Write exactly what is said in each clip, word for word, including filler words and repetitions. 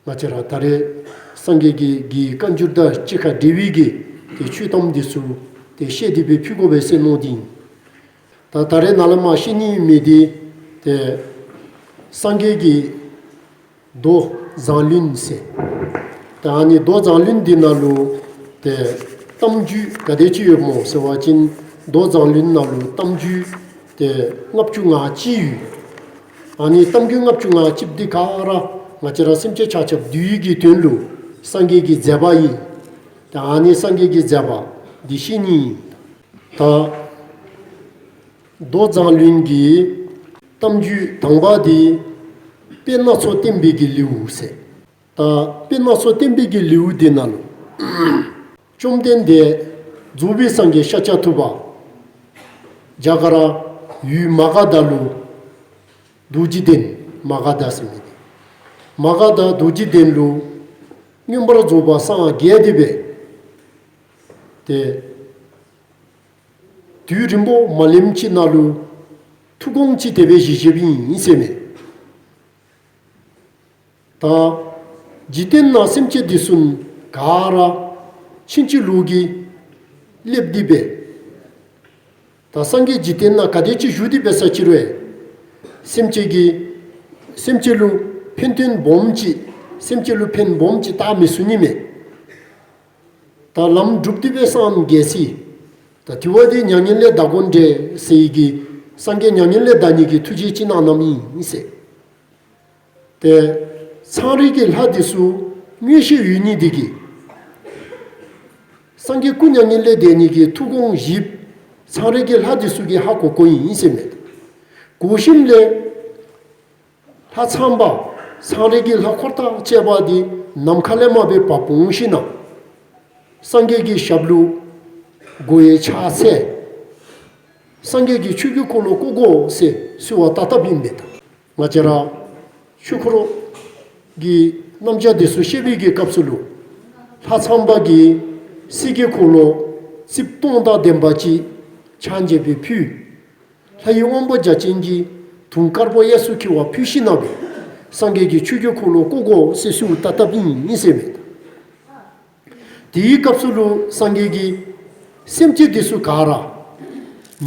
ང་བཅས་ར་ད་རེས་སངས་རྒྱས་ཀྱི་གི་བཀའ་འགྱུར་དང་གཅིག་ཁར་འབྲེལ་བའི་གི་ཏེ་ཆོས་གཏམ་འདི་ཚུ་ཏེ་བཤད་དེ་སྦེ་ཕུལ་དགོ་པས་ཟེར་མནོ་སྟེ་ཨིན། ད་ད་རེས་ནཱ་ལས་མར་བཤད་ནི་མི་འདི་ཏེ་སངས་རྒྱས་ཀྱི་མདོ་མཛངས་བླུན་ཟེར། ད་ཨ་ནི་མདོ་མཛངས་བླུན་འདི་ནང་ལུ་ཏེ་གཏམ་རྒྱུད་ག་དེ་ཅིག་ཡོདཔ་སྨོ་ཟེར་བ་ཅིན་མདོ་མཛངས་བླུན་ནང་ལུ་གཏམ་རྒྱུད་ཏེ་ལྔ་བཅུ་ང་གཅིག་ཡོད། ཨ་ནི་གཏམ་རྒྱུད་ལྔ་བཅུ་ང་གཅིག་འདི་ག་ར་ང་བཅས་ར་སེམས་ཅན་ཆ་ཁྱབ་འདུལ་ནི་གི་དོན་ལུ་སངས་རྒྱས་ཀྱི་མཛད་པ་ཨིན། ད་ཨ་ནི་སངས་རྒྱས་ཀྱི་མཛད་པ་འདི་བཤད་ནི་ཨིན། ད་མདོ་མཛངས་བླུན་གྱི་གཏམ་རྒྱུད་དང་པ་འདི་དཔེ་སྣ་ཚོགས་བསྟན་པའི་གི་ལེའུ་ཟེར། ད་དཔེ་སྣ་ཚོགས་བསྟན་པའི་གི་ལེའུ་འདི་ནང་ལུ་བཅོམ་ལྡན་འདས་རྫོགས་པའི་སངས་རྒྱས་ཤཱཀྱ་ཐུབ་པ་རྒྱ་གར་ཡུལ་མ་ག་དྷ་ལུ་རྡོ་རྗེ་གདན་མ་ག་དྷ་ཟེར་མི་འདི་མ་ག་དྷ་རྡོ་རྗེ་གདན་ལུ་མངོན་པར་རྫོགས་པར་སངས་རྒྱས་ཏེ་སྦེ་ཏེ་དུས་རིང་པོ་མ་ལོནམ་ཅིག་ནང་ལུ་ཐུགས་དགོངས་ཅིག་དེ་སྦེ་བཞེས་བཞེསཔ་ཨིན་ཟེར་མས། ད་འཇིག་རྟེན་ནང་སེམས་ཅན་འདི་ཚུ་ག་ར་ཕྱིན་ཅི་ལོག་གི་སླེབས་ཏེ་སྦེ་ད་སངས་རྒྱས་འཇིག་རྟེན་ནང་ག་དེ་ཅིག་བཞུགས་ཏེ་འབད་ས་ཅིག་རུང་སེམས་ཅན་གྱི་སེམས་ཅན་ལུ་ཕན་དོན་སྦོམ་ཅིག་སེམས་ཅན་ལུ་ཕན་སྦོམ་ཅིག་བཏགས་མི་ཚུགས་ནི་མས། ད་ལམ་སྒྲུབ་སྟེ་སྦེ་སངས་རྒྱས་ཅི། ད་དེ་བ་འདི་མྱ་ངན་ལས་འདའ་དགོ་འདྲས་ཟེར་བའི་གི་སངས་རྒྱས་མྱ་ངན་ལས་འདའ་ནི་གི་ཐུགས་བཞེད་ཅིག་གནངམ་ཨིན་ཟེར། ཏེ་ཚངས་རིས་ཀྱི་ལྷ་འདི་ཚུ་མངོན་ཤེས་ཡོད་ནི་འདི་གིས་སངས་རྒྱས་སྐུ་མྱ་ངན་ལས་འདའ་ནི་གི་ཐུགས་དགོངས་བཞེསཔ་ཚངས་རིས་ཀྱི་ལྷ་འདི་ཚུ་གིས་ཧ་གོ་གོཝ་ཨིན་ཟེར་མས། གོ་ཞིནམ་ལས་ལྷ་ཚངས་པ་ཚངས་རིས་ཀྱི་ལྷ་འཁོར་དང་བཅས་པ་འདི་ནམ་མཁའ་ལས་མར་སྦེ་བབས་འོང་ཞིན་ན་སངས་རྒྱས་ཀྱི་ཞབས་ལུ་མགོ་ཡང་ཕྱག་འཚལ། སངས་རྒྱས་ཀྱི་ཆོས་ཀྱི་འཁོར་ལོ་བསྐོར་དགོ་ཟེར་གསོལ་བ་བཏབ་བཏབཔ་ཨིན་པས། ད་ང་བཅས་ར་ཆོས་འཁོར་གྱི་རྣམ་གཞག་འདི་ཚུ་བཤད་པའི་གི་སྐབས་སུ་ལུ་ལྷ་ཚངས་པ་གིས་གསེར་གྱི་འཁོར་ལོ་རྩིབས་སྟོང་དང་ལྡན་པ་ཅིག་ཕྱག་བྱས་སྦེ་ཕུལ། ལྷའི་དབང་པོ་བརྒྱ་བྱིན་གྱིས་དུང་དཀར་པོ་གཡས་སུ་འཁྱིལ་བ་ཕུལ་ཞིན་ན་སྦེ་སངས་རྒྱས་ཀྱི་ཆོས་ཀྱི་འཁོར་ལོ་བསྐོར་དགོ་ཟེར་གསོལཝ་བཏབ་བཏབཔ་ཨིན་ཟེར་མས། དེའི་སྐབས་སུ་ལུ་སངས་རྒྱས་ཀྱིས་སེམས་ཅན་འདི་ཚུ་ག་ར་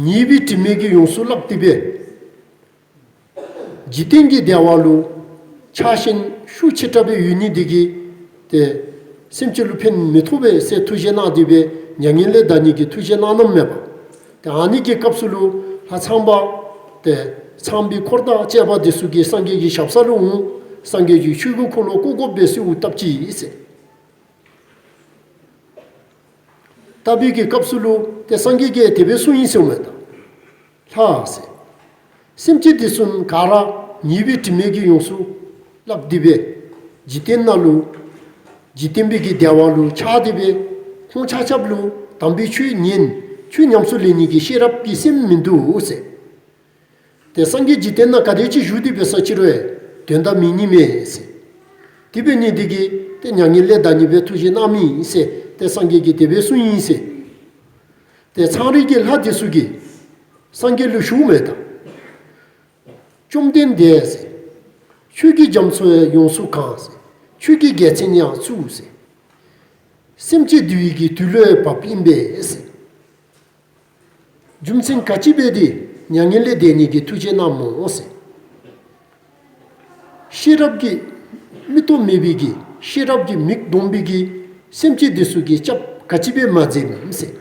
ཉེས་པའི་དྲི་མས་ཀྱིས་ཡོངས་སུ་བརླགས་ཏེ་སྦེ་འཇིག་རྟེན་གྱི་བདེ་བ་ལུ་ཆགས་ཞེན་ཤུགས་ཆེ་དྲགས་སྦེ་ཡོད་ནི་འདི་གིས་ཏེ་སེམས་ཅན་ལུ་ཕན་མི་ཐོགས་པས་ཟེར་ཐུགས་བཞེད་གནང་སྟེ་སྦེ་མྱ་ངན་ལས་འདའ་ནི་གི་ཐུགས་བཞེད་གནངམ་མས་པ། ཏེ་ཨ་ནི་གི་སྐབས་སུ་ལུ་ལྷ་ཚངས་པ་ཏེ་ཚངས་པའི་འཁོར་དང་བཅས་པ་འདི་ཚུ་གིས་སངས་རྒྱས་ཀྱི་ཞབས་ས་ལུ་འོང་། སངས་རྒྱས་ཀྱི་ཆོས་ཀྱི་འཁོར་ལོ་བསྐོར་དགོ་པས་ཟེར་གསོལཝ་བཏབ་ཅི་ཟེར། བཏབ་པའི་གི་སྐབས་སུ་ལུ་ཏེ་སངས་རྒྱས་ཀྱིས་དེ་སྦེ་གསུངས་ཡི་ཟེརཝ་མས། ད་ལྷ་ཟེར། སེམས་ཅན་འདི་ཚུ་ག་ར་ཉེས་པའི་དྲི་མས་ཀྱིས་ཡོངས་སུ་བརླགས་ཏེ་སྦེ་འཇིག་རྟེན་ནང་ལུ་འཇིག་རྟེན་པའི་གི་བདེ་བ་ལུ་ཆགས་ཏེ་སྦེ་ཁོང་ཆ་ཁྱབ་ལུ་དམ་པའི་ཆོས་ཉན་ཆོས་ཉམས་སུ་ལེན་ནི་གི་ཤེས་རབ་ཀྱི་སེམས་མིན་འདུག་ཟེར། ཏེ་སངས་རྒྱས་འཇིག་རྟེན་ནང་ག་དེ་ཅིག་བཞུགས་ཏེ་འབད་ས་ཅིག་རུང་དོན་དག་མེད་ནི་མས་ཟེར། དེ་འབད་ནི་འདི་གིས་ཏེ་མྱ་ངན་ལས་འདའ་ནི་སྦེ་ཐུགས་བཞེད་གནངམ་ཨིན་ཟེར་ཏེ་སངས་རྒྱས་ཀྱིས་དེ་སྦེ་གསུངས་ཡི་ཟེར། ཏེ་ཚངས་རིས་ཀྱི་ལྷ་འདི་ཚུ་གིས་སངས་རྒྱས་ལུ་ཞུཝ་མས། ད་བཅོམ་ལྡན་འདས་ཟེར། ཁྱོད་ཀྱི་རྒྱ་མཚོ་ཡང་ཡོངས་སུ་གང་ཟེར། ཁྱོད་ཀྱི་རྒྱལ་མཚན་ཡང་ཚུགས་ཟེར། སེམས་ཅན་འདུལ་བའི་གི་དུས་ལུ་ཡང་བབས་ཨིན་པས་ཟེར། རྒྱུ་མཚན་ག་ཅི་འབད་དེ་མྱ་ངན་ལས་འདའ་ནི་གི་ཐུགས་བཞེད་གནངམ་སྨོ་ཟེར། ཤེས་རབ་ཀྱི་མིག་ཏོ་མེད་པའི་གི་ཤེས་རབ་ཀྱི་མིག་ལྡོངམ་སྦེ་གི་སེམས་ཅན་འདི་ཚུ་གི་སྐྱབས་ག་ཅི་འབད་མ་མཛདཔ་ཨིན་ཟེར།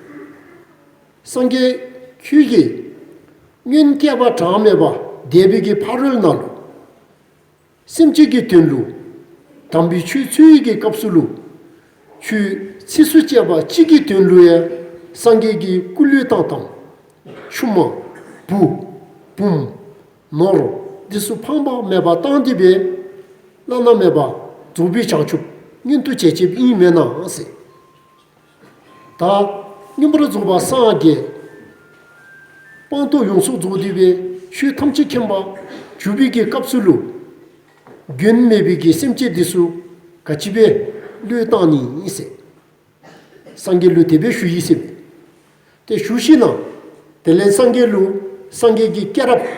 སངས་རྒྱས་ཁྱོད་ཀྱིས་སྔོན་བསྐལ་པ་གྲངས་མེད་པ་འདས་པའི་གི་ཕ་རོལ་ནང་ལུ་སེམས་ཅན་གྱི་དོན་ལུ་དམ་པའི་ཆོས་འཚོལ་བའི་གི་སྐབས་སུ་ལུ་ཁྱོད་ཚིགས་སུ་བཅད་པ་གཅིག་གི་དོན་ལུ་ཡང་སངས་རྒྱས་ཀྱི་སྐུ་བློས་བཏང་བཏངམ། ཆུང་མ་བུ་བུམོ་ནོར་འདི་ཚུ་ཕངས་པ་མེད་པར་བཏང་སྟེ་སྦེ་བླ་ན་མེད་པ་རྫོགས་པའི་བྱང་ཆུབ་མངོན་དུ་བྱས་བྱསཔ་ཨིན་མེན་ན་ཟེར། ད་མངོན་པར་རྫོགས་པར་སངས་རྒྱས། སྤངས་རྟོགས་ཡོངས་སུ་རྫོགས་ཏེ་སྦེ་ཆོས་ཐམས་ཅད་མཁྱེན་པར་གྱུར་པའི་གི་སྐབས་སུ་ལུ་མགོན་མེད་པའི་གི་སེམས་ཅན་འདི་ཚུ་ག་ཅི་སྦེ་བློས་བཏང་ནི་ཨིན་ཟེར། སངས་རྒྱས་ལུ་དེ་སྦེ་ཞུ་ཡི་ཟེར་མས། ཏེ་ཞུ་ཞིན་ན་དེ་ལས་སངས་རྒྱས་ལུ་སངས་རྒྱས་ཀྱི་སྐྱེས་རབས་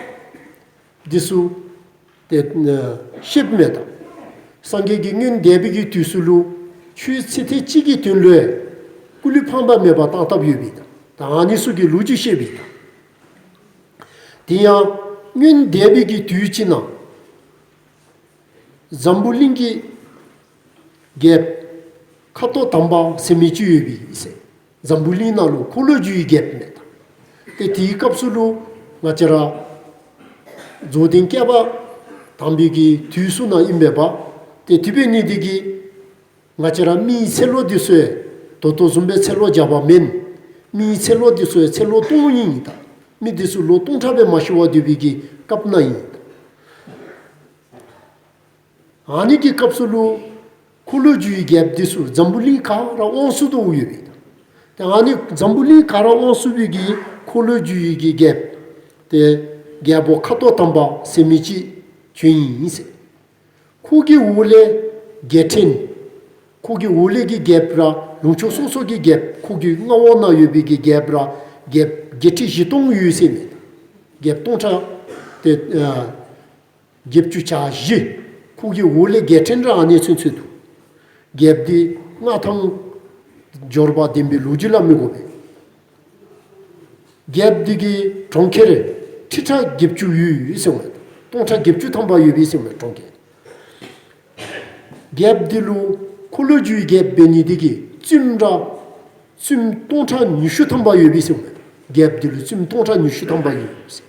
འདི་ཚུ་ཏེ་ཨ་བཤདཔ་མས། ད་ སངས་རྒྱས་ཀྱིས་སྔོན་འདས་པའི་གི་དུས་སུ་ལུ་ཆོས་ཚིག་ཐེངས་གཅིག་གི་དོན་ལུ་སྐུ་ལུས་ཕངས་པ་མེད་པར་བཏང་བཏངམ་ཡོདཔ་ཨིན། ད་ཨ་ནི་ཚུ་གི་ལོ་རྒྱུས་བཤདཔ་ཨིན། དེ་ཡང་སྔོན་འདས་པའི་གི་དུས་ཅིག་ནང་འཛམ་བུ་གླིང་གི་རྒྱལཔོ་ཁ་དོག་དམ་པ་ཟེར་མི་ཅིག་ཡོདཔ་ཨིན་ཟེར། འཛམ་བུ་གླིང་ནང་ལུ་འཁོར་ལོས་སྒྱུར་བའི་རྒྱལཔོ་མས་ད། ཏེ་དེའི་སྐབས་སུ་ལུ་ང་བཅས་ར་རྫོགས་ལྡན་བསྐལ་པ་དང་པའི་གི་དུས་སུ་ནང་ཨིན་པས་པ། ཏེ་དེ་འབད་ནི་དེ་གིས་ང་བཅས་ར་མིའི་ཚེ་ལོ་འདི་ཚུ་ཡང་ད་ལྟོ་བཟུམ་སྦེ་ཚེ་ལོ་བརྒྱ་པ་མེན། མིའི་ཚེ་ལོ་འདི་ཚུ་ཡང་ཚེ་ལོ་སྟོང་ཨིན་ད། མི་འདི་ཚུ་ལོ་སྟོང་ཕྲག་སྦེ་མ་ཤི་བར་སྡོད་པའི་གི་སྐབས་ནང་ཨིན་ད། ཨ་ནི་གི་སྐབས་སུ་ལུ་འཁོར་ལོས་སྒྱུར་བའི་རྒྱལཔོ་འདི་ཚུ་འཛམ་བུ་གླིང་ག་ར་དབང་ཚད་དུ་ཡོདཔ་ཨིན། ཏེ་ཨ་ནི་འཛམ་བུ་གླིང་ག་ར་དབང་ཚད་པའི་གི་འཁོར་ལོས་སྒྱུར་བའི་གི་རྒྱལཔོ་ཏེ་རྒྱལ་པོ་ཁ་དོག་དམ་པ་ཟེར་མི་ཅིག་བྱོན་ཡི་ཟེར། ཁོ་གི་འོག་ལས་རྒྱལ་ཕྲན། ཁོ་གི་འོག་ལས་ཀྱི་རྒྱལཔོ་ར་ལུང་ཕྱོགས་སོ་སོ་གི་རྒྱལཔོ་ཁོ་གི་མངའ་འོག་ན་ཡོད་པའི་གི་རྒྱལཔོ་ར་རྒྱལཔོ་བརྒྱད་ཁྲི་བཞི་སྟོང་ཡོད་ཟེར་མས། རྒྱལཔོ་སྟོང་ཕྲག་ཏེ་ཨ་བརྒྱད་ཅུ་གྱ་བཞི། ཁོ་གི་འོག་ལས་རྒྱལ་ཕྲན་ར་ཨ་ནི་ཚུན་ཚོད་འདུག། རྒྱལཔོ་འདི་མངའ་ཐང་འབྱོར་པ་ལྡན་པའི་ལོ་རྒྱུས་ལ་མི་གོ་བས། རྒྱལཔོ་འདི་གི་གྲོང་ཁྱེར་ཁྲི་ཕྲག་བརྒྱད་ཅུ་ཡོད་ཟེར་མས། སྟོང་ཕྲག་བརྒྱད་ཅུ་ཐམ་པ་ཡོད་པས་ཟེར་མས་གྲོང་ཁྱེར། རྒྱལཔོ་འདི་ལུ་འཁོར་ལོས་སྒྱུར་བའི་རྒྱལཔོ་འབད་ནི་དེ་གིས་བཙུནམོ་ར་བཙུནམོ་སྟོང་ཕྲག་ཉི་ཤུ་ཐམ་པ་ཡོད་པས་ཟེར་མས། རྒྱལཔོ་འདི་ལུ་བཙུནམོ་སྟོང་ཕྲག་ཉི་ཤུ་ཐམ་པ་ཡོད་ཟེར།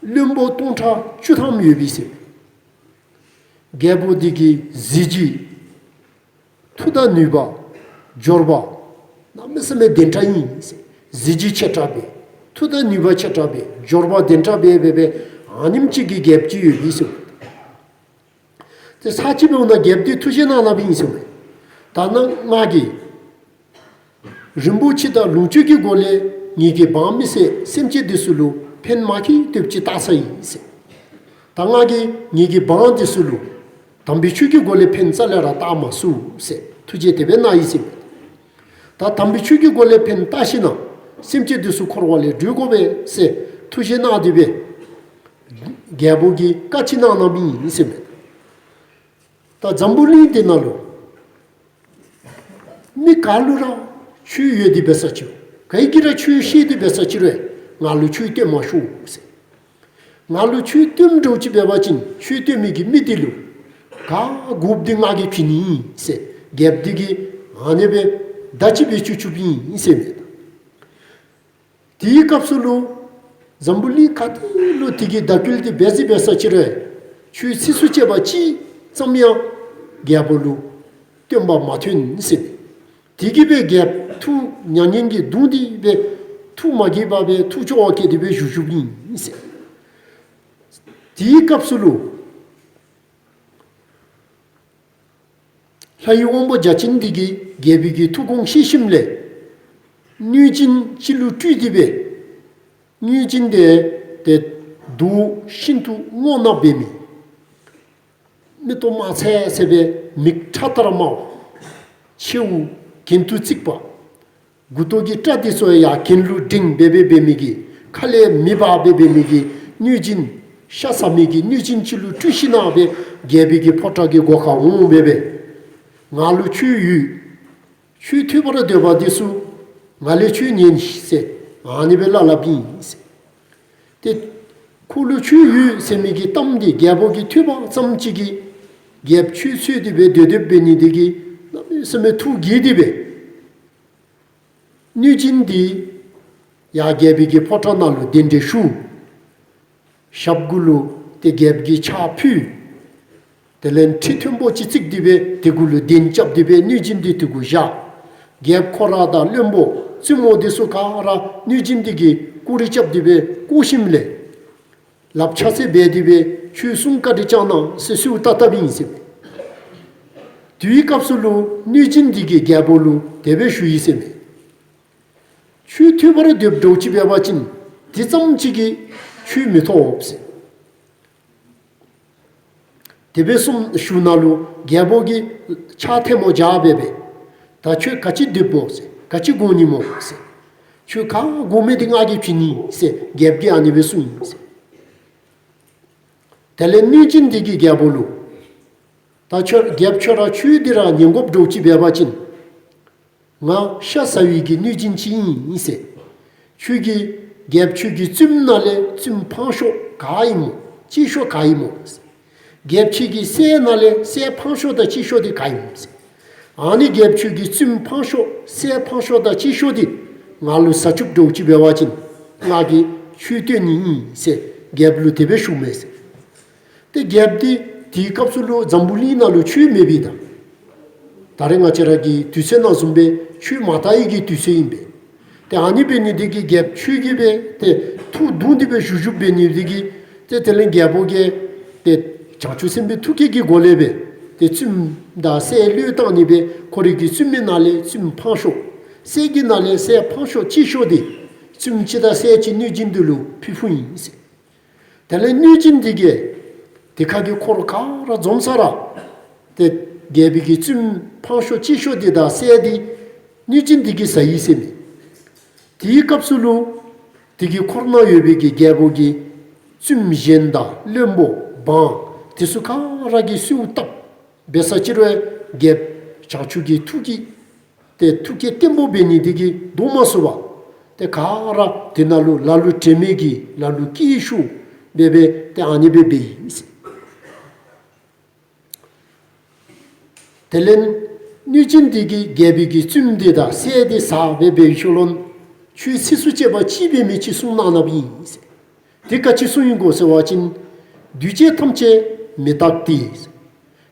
བློན་པོ་སྟོང་ཕྲག་བཅུ་ཐམ་ཡོད་པས་ཟེར། རྒྱལ་པོ་འདི་གི་གཟི་བརྗིད་མཐུ་དང་ནུས་པ་འབྱོར་པ་གནམ་མེད་ས་མེད་ལྡན་དྲགས་ཨིན་ཟེར། གཟི་བརྗིད་ཆེ་དྲགས་སྦེ་མཐུ་དང་ནུས་པ་ཆེ་དྲགས་སྦེ་འབྱོར་པ་ལྡན་དྲགས་སྦེ་སྦེ་སྦེ་ཨ་ནེམ་ཅིག་གི་རྒྱལཔོ་ཅིག་ཡོད་པས་ཟེར། ཏེ་ཚར་གཅིག་འབདཝ་ད་རྒྱལཔོ་འདི་ཐུགས་བཞེད་གནང་གནངམ་ཨིན་ཟེར་མས། ད་ནཱ་ང་གིས་རིན་པོ་ཆེ་དང་ལོངས་སྤྱོད་ཀྱི་སྒོ་ལས་ངེ་གི་འབངས་མི་སེར་སེམས་ཅན་འདི་ཚུ་ལུ་ཕན་མ་ཁེ་ཐོབ་ཅིག་བཏགས་ཚར་ཡི་ཟེར། ད་ང་གིས་ངེ་གི་འབངས་འདི་ཚུ་ལུ་དམ་པའི་ཆོས་ཀྱི་སྒོ་ལས་ཕན་རྩ་ལས་ར་བཏགས་མ་ཚུགས་ཟེར་ཐུགས་བཞེད་དེ་སྦེ་གནང་ཡི་ཟེར་མས། ད་དམ་པའི་ཆོས་ཀྱི་སྒོ་ལས་ཕན་བཏགས་ཞིན་ན་སེམས་ཅན་འདི་ཚུ་འཁོར་བ་ལས་སྒྲོལ་དགོ་པས་ཟེར་ཐུགས་བཞེད་གནང་སྟེ་སྦེ་རྒྱལ་པོ་གིས་བཀའ་ཅིག་གནང་གནངམ་ཨིན་ཟེར་མས། ད་འཛམ་བུ་གླིང་འདི་ནང་ལུ་མི་ག་ལུ་ར་ཆོས་ཡོད་དེ་འབད་ས་ཅི་རུང་ག་གིས་ར་ཆོས་ཤེས་ཏེ་འབད་ས་ཅི་རུང་ང་ལུ་ཆོས་སྟོན་མ་ཤོག་ཟེར། ང་ལུ་ཆོས་སྟོནམ་འདྲཝ་ཅིག་འབད་བ་ཅིན་ཆོས་སྟོན་མི་གི་མི་འདི་ལུ་ག་དགོཔ་འདི་ང་གིས་བྱིན་ནི་ཨིན་ཟེར་རྒྱལཔོ་འདི་གིས་ཨ་ནེ་སྦེ་བརྡ་ཅིག་སྦེ་བཅུག་བཅུགཔ་ཨིན་ཟེར་མས། དེའི་སྐབས་སུ་ལུ་འཛམ་བུ་གླིང་ག་ཏེ་ལུ་དེ་གི་བརྡ་བསྐུལ་འདི་འབད་ཟེར་འབད་ས་ཅི་རུང་ཆོས་ཚིགས་སུ་བཅད་པ་གཅིག་ཙམ་ཡང་རྒྱལ་པོ་ལུ་སྟོན་པ་མ་ཐོན་ཟེར། དེ་གིས་སྦེ་རྒྱལཔོ་ཐུགས་མྱ་ངན་གྱིས་གདུང་སྟེ་སྦེ་ཐུགས་མ་དགྱེས་པར་སྦེ་ཐུགས་སྐྱོ་བ་སྐྱེས་ཏེ་སྦེ་བཞུགས་བཞུགསཔ་ཨིན་ཟེར། དེའི་སྐབས་སུ་ལུ་ལྷའི་དབང་པོ་བརྒྱ་བྱིན་འདི་གིས་རྒྱལ་པོའི་གི་ཐུགས་དགོངས་ཤེས་ཞིནམ་ལས་གནོད་སྦྱིན་ཅིག་ལུ་སྤྲུལ་ཏེ་སྦེ་གནོད་སྦྱིན་འདི་ཏེ་རྡོ་ཤིན་ཏུ་སྔོ་ནག་འབད་མི་མིག་ཏོ་དམར་ཚེར་ཚེར་སྦེ་མིག་ཁྲ་ལྟར་དམར་བ། མཆེཝ་གྱེན་དུ་བརྩིགས་པ། མགུ་ཏོ་གི་སྐྲ་འདི་ཚུ་ཡང་གྱེན་ལུ་འགྲེང་སྦེ་སྦེ་འབད་མི་གི་ཁ་ལས་མེ་འབར་སྦེ་འབད་མི་གི་གནོད་སྦྱིན་ཤ་ཟ་མི་གི་གནོད་སྦྱིན་ཅིག་ལུ་སྤྲུལ་ཞིན་ན་སྦེ་རྒྱལ་པོའི་གི་ཕོ་བྲང་གི་སྒོ་ཁར་འོང་སྦེ་སྦེ་ང་ལུ་ཆོས་ཡོད། ཆོས་ཐོས་པར་འདོད་པ་འདི་ཚུ་ང་ལས་ཆོས་ཉན་ཤིག་ཟེར་ཨ་ནི་སྦེ་སླབ་སླབཔ་ཨིན་ཟེར། ཏེ་ཁོ་ལུ་ཆོས་ཡོད་ཟེར་མི་གི་གཏམ་འདི་རྒྱལ་པོ་གིས་ཐོས་པ་ཙམ་ཅིག་གིས་རྒྱལཔོ་ཆོས་འཚོལ་ཏེ་སྦེ་སྡོད་སྡོདཔ་འབད་ནི་འདི་གིས་གནམ་མེད་ས་མེད་ཐུགས་དགྱེས་ཏེ་སྦེ་གནོད་སྦྱིན་འདི་ཡར་རྒྱལ་པོའི་གི་ཕོ་བྲང་ནང་ལུ་གདན་འདྲེན་ཞུ། ཞབས་གུ་ལུ་ཏེ་རྒྱལཔོ་གི་ཕྱག་ཕུལ། དེ་ལས་ཁྲི་མཐོན་པོ་ཅིག་བརྩིགས་ཏེ་སྦེ་དེ་གུ་ལུ་གདན་རྐྱབ་སྟེ་སྦེ་གནོད་སྦྱིན་འདི་དེ་གུ་བཞག། རྒྱལཔོ་ཁོ་ར་དང་བློན་པོ་བཙུནམོ་འདི་ཚུ་ག་ར་གནོད་སྦྱིན་འདི་གིས་བསྐོར་ར་རྐྱབ་སྟེ་སྦེ་བསྐོར་ཞིནམ་ལས་ལགཔ་ཕྱག་འཚལ་འབད་དེ་སྦེ་ཆོས་གསུང་བཀའ་དྲིན་བསྐྱང་གནང་ཟེར་གསོལཝ་བཏབ་བཏབཔ་ཨིན་ཟེར། དེའི་སྐབས་སུ་ལུ་གནོད་སྦྱིན་འདི་གིས་རྒྱལ་པོ་ལུ་དེ་སྦེ་ཞུ་ཡི་ཟེར་མས། ཆོས་ཐོས་པར་འདོདཔ་འདྲཝ་ཅིག་འབད་བ་ཅིན་དེ་ཙམ་ཅིག་གིས་ཆོས་མི་ཐོབ་ཟེར། དེ་སྦེ་གསུངས་ཞུ་ནང་ལུ་རྒྱལ་པོ་གིས་ཕྱག་ཐལ་མོ་སྦྱར་སྦེ་སྦེ་ད་ཁྱོད་ག་ཅི་འདོདཔ་སྨོ་ཟེར། ག་ཅི་དགོ་ནི་སྨོ་ཟེར། ཁྱོད་ག་དགོ་མི་འདི་ང་གིས་བྱིན་ནི་ཟེར་རྒྱལཔོ་གིས་ཨ་ནི་སྦེ་གསུངས་ཡི་ཟེར། དེ་ལས་གནོད་སྦྱིན་འདི་གིས་རྒྱལ་པོ་ལུ་ ད་ཁྱོད་རྒྱལཔོ་ཁྱོད་ར་ཁྱོད་འདི་ར་ཉན་དགོཔ་འདྲཝ་ཅིག་འབད་བ་ཅིན། ང་ཤ་ཟ་བའི་གི་གནོད་སྦྱིན་ཅིག་ཨིན་ཟེར། ཁྱོད་ཀྱི་རྒྱལཔོ་ཁྱོད་ཀྱི་བཙུནམོ་ནང་ལས་བཙུནམོ་ཕངས་ཤོས་ག་ཨིན་མོ། གཅེས་ཤོས་ག་ཨིན་མོ་ཟེར། རྒྱལཔོ་ཁྱོད་ཀྱི་སྲས་ནང་ལས་སྲས་ཕངས་ཤོས་དང་གཅེས་ཤོས་འདི་ག་ཨིན་མོ་ཟེར། ཨ་ནི་རྒྱལཔོ་ཁྱོད་ཀྱི་བཙུནམོ་ཕངས་ཤོས་སྲས་ཕངས་ཤོས་དང་གཅེས་ཤོས་འདི་ང་ལུ་ཟ་བཅུགཔ་འདྲཝ་ཅིག་འབད་བ་ཅིན་ང་གིས་ཁྱོད་བཏོན་ནི་ཨིན་ཟེར་རྒྱལཔོ་ལུ་དེ་སྦེ་ཞུཝ་མས་ཟེར། ཏེ་རྒྱལཔོ་འདི་དེའི་སྐབས་སུ་ལུ་འཛམ་བུ་གླིང་ནང་ལུ་ཆོས་མེད་པའི་ད། ད་རེས་ང་བཅས་ར་གི་དུས་ཚོད་ནང་བཟུམ་སྦེ་ཆོས་མ་དར་བའི་གི་དུས་ཚོད་ཨིན་པས། ཏེ་ཨ་ནི་འབད་ནི་འདི་གིས་རྒྱལཔོ་ཁྱོད་ཀྱིས་སྦེ་ཏེ་ཐུགས་གདུང་སྟེ་སྦེ་བཞུགས་བཞུགསཔ་འབད་ནི་འདི་གིས་ཏེ་དེ་ལས་རྒྱལཔོ་གིས་ཏེ་བྱང་ཆུབ་སེམས་དཔའི་ཐུགས་བསྐྱེད་ཀྱི་སྒོ་ལས་སྦེ་ཏེ་བཙུནམོ་དང་སྲས་བློས་བཏང་ནི་སྦེ་ཁོ་རའི་གི་བཙུནམོའི་ནང་ལས་བཙུནམོ་ཕངས་ཤོས། སྲས་ཀྱི་ནང་ལས་སྲས་ཕངས་ཤོས་གཅེས་ཤོས་འདི་བཙུནམོ་གཅིག་དང་སྲས་གཅིག་གནོད་སྦྱིན་འདི་ལུ་ཕུལ་ཕུལཝ་ཨིན་ཟེར། དེ་ལས་གནོད་སྦྱིན་འདི་གིས་དེ་ཁ་གི་འཁོར་ག་ར་འཛོམས་ས་ར་ཏེ་རྒྱལ་པོའི་གི་བཙུནམོ་ཕངས་ཤོས་གཅེས་ཤོས་འདི་དང་སྲས་འདི་གནོད་སྦྱིན་འདི་གིས་ཟ་ཡི་ཟེར་མས། དེའི་སྐབས་སུ་ལུ་དེ་གི་འཁོར་ནང་ཡོད་པའི་གི་རྒྱལ་པོ་གི་བཙུནམོ་གཞན་དང་བློན་པོ་འབངས་དེ་ཚུ་ག་ར་གིས་གསོལཝ་བཏབ་འབད་ས་ཅིག་རུང་རྒྱལཔོ་བྱང་ཆུབ་ཀྱི་ཐུགས་ཀྱི་ཏེ་ཐུགས་བསྐྱེད་བརྟན་པོ་འབད་ནི་འདི་གིས་བཟློག་མ་ཚུགས་པར་ཏེ་ག་ར་དེ་ནང་ལུ་ལ་ལུ་དྲན་མེད་ཀྱིས་ལ་ལུ་སྐྱེས་ཤུགས་འབད་འབད་ཏེ་ཨ་ནི་སྦེ་འབད་ཡི་ཟེར། དེ་ལས་གནོད་སྦྱིན་འདི་གིས་རྒྱལ་པོའི་གི་བཙུནམོ་འདི་དང་སྲས་འདི་ཟ་འབད་འབད་ཞིནམ་ལས་ཁྱོད་ཚིགས་སུ་བཅད་པ་ཅིག་འབད་མི་ཅིག་གསུང་གནང་གནངམ་ཨིན་ཟེར། དེ་ག་ཅི་གསུངས་ཡི་གོ་ཟེར་བ་ཅིན། འདུས་བྱས་ཐམས་ཅད་མི་རྟག་སྟེ།